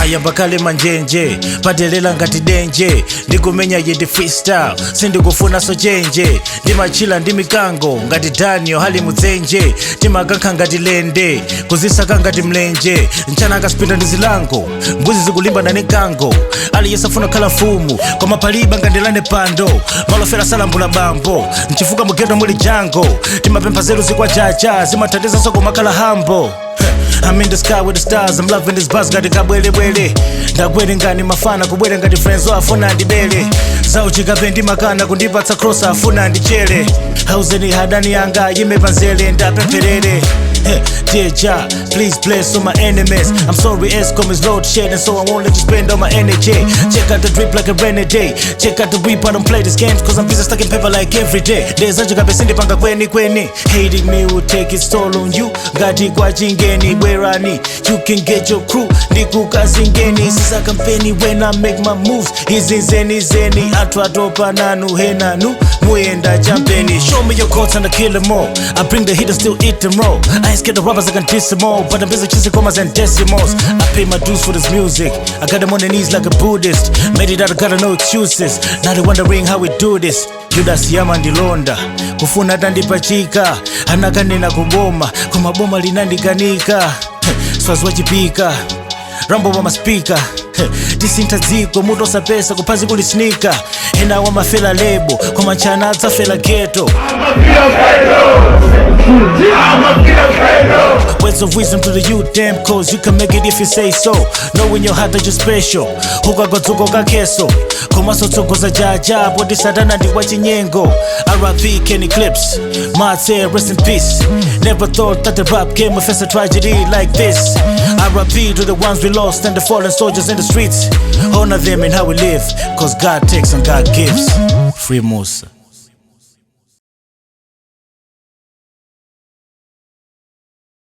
Ayamba kale manjenje, padelela ngati denje. Ndikumenya yindi freestyle, sindikufunaso chenje. Ndimachila ndi mikango ngati Daniel hali mudzenje. Timakankha ngati lende, kuzisaka ngati mlenje. Mchana akasipinda ndi zilango, mbuzi zikulimbana ndi mkango. Aliyense afuna kukhala mfumu, koma palibe ngandilande pando. Malofera salambula bambo, mchifuka mugeto muli jango. Timapempha zeru zikwachacha, zimathandizanso kumakhala hambo. I'm in the sky with the stars, I'm loving this buzz, ngati kabwelebwele. Ndagwere ngani mafana, kubwere ngati friends afuna ndibele. Zauchikape ndimakana, kundipatsa cross afuna ndichere. Hauzeni hadani yanga, yime panzele ndapempherere. Dear Jah, please bless all my enemies. I'm sorry, Escom is load shedding, so I won't let you spend all my energy. Check out the drip like a renegade. Check out the whip, I don't play these games, 'cause I'm busy stacking paper like every day. Ndezachikape sindipanga kweni kweni. Hating me will take its toll on you. Ngati kwa chingeni bwerani. You can get your crew, ndikukazingeni. Sisa kampeni when I make my moves. Izi zeni zeni, anthu atopa nanu henanu. Muyenda champeni. Show me your coats and I kill them all. I bring the heat and still eat them raw. I ain't scared of robbers, I can diss them all. But I'm busy chasing commas and decimals. I pay my dues for this music. I got them on their knees like a Buddhist. Made it out, got no excuses. Now they wondering how we do this. Judas yamandilonda kufuna tandipachika, anakanena kuboma koma boma linandikanika. Swazi wachipika rambo wa maspika, tisintha dziko mutu osapesa kuphazi kuli snika. Ena wamafela lebo koma nchana adzafela ghetto. Words of wisdom to the youth, damn, 'cause you can make it if you say so. Know in your heart that you're special. Ukagwadzuka ukakeso. Komaso tsogoza jaja, poti satana ndi wachinyengo. RIP Kenny Clips. Martin, rest in peace. Never thought that the rap game would face a tragedy like this. RIP to the ones we lost and the fallen soldiers in the streets. Honor them and how we live, 'cause God takes and God gives. Free Musa.